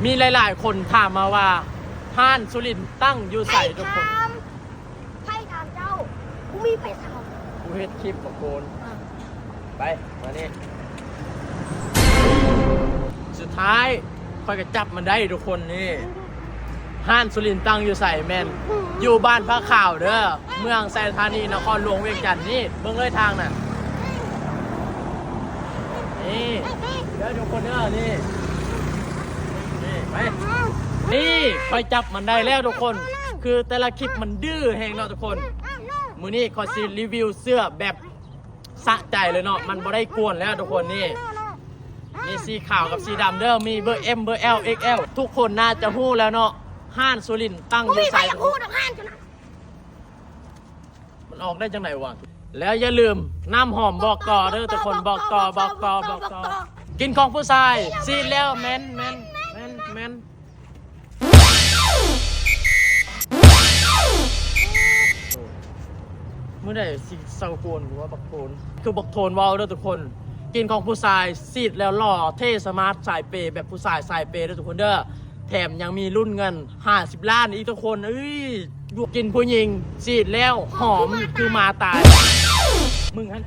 ມີຫຼາຍໆຄົນຖາມມາວ່າ ຮ້ານສຸລິນຕັ້ງຢູ່ໃສ ທຸກຄົນ? ໃຜຖາມ ໃຜຖາມເຈົ້າ? ບໍ່ມີໃຜຖາມ. ກູເຮັດຄລິບບອກໂກນ. ອ່າ ໄປ ມານີ້. ສຸດທ້າຍຂ້ອຍກໍຈັບມັນໄດ້ ທຸກຄົນ. ນີ້ ຮ້ານສຸລິນຕັ້ງຢູ່ໃສ? ແມ່ນຢູ່ບ້ານຜາຂາວເດີ ເມືອງໄຊທານີ ນະຄອນຫຼວງວຽງຈັນ. ນີ້ ເບິ່ງເລີຍທາງນະ. ນີ້ເດີທຸກຄົນເດີ ນີ້ ນີ້ ໄປ. ນີ້ ຂ້ອຍຈັບມັນໄດ້ແລ້ວທຸກຄົນ. ຄືແຕ່ລະຄລິບມັນດື້ແຮງເນາະທຸກຄົນ. ມື້ນີ້ຂ້ອຍຊິຣີວິວເສື້ອແບບສະໃຈເລີຍເນາະ ມັນບໍ່ໄດ້ກວນແລ້ວທຸກຄົນ. ນີ້ ມີສີຂາວກັບສີດຳເດີ ມີເບີ M ເບີ L X L. ທຸກຄົນໜ້າຈະຮູ້ແລ້ວເນາະ ຮ້ານສຸລິນຕັ້ງຢູ່ໃສ. ມັນອອກໄດ້ຈັ່ງໃດວະ? ແລ້ວຢ່າລືມ ນ້ຳຫອມບອກຕໍ່ເດີທຸກຄົນ. ບອກຕໍ່ ບອກຕໍ່ ບອກຕໍ່. ກິນຂອງຜູ້ຊາຍ ສີດແລ້ວ ແມ່ນ ແມ່ນ ແມ່ນ ແມ່ນ. ມື້ໃດຊິເຊົາໂກນ ຫຼືວ່າບັກໂທນ ຄືບັກໂທນເວົ້າເດີທຸກຄົນ. ກິນຂອງຜູ້ຊາຍ ສີດແລ້ວຫຼໍ່ ເທ່ ສະມາດ ສາຍເປ ແບບຜູ້ຊາຍສາຍເປເດີທຸກຄົນເດີ. ແຖມຍັງມີລຸ້ນເງິນຫ້າສິບລ້ານອີກທຸກຄົນ. ເອີຍ ຢູ່ກິນຜູ້ຍິງ ສີດແລ້ວຫອມຄືໝາຕາຍ. ມຶງຫັ້ນ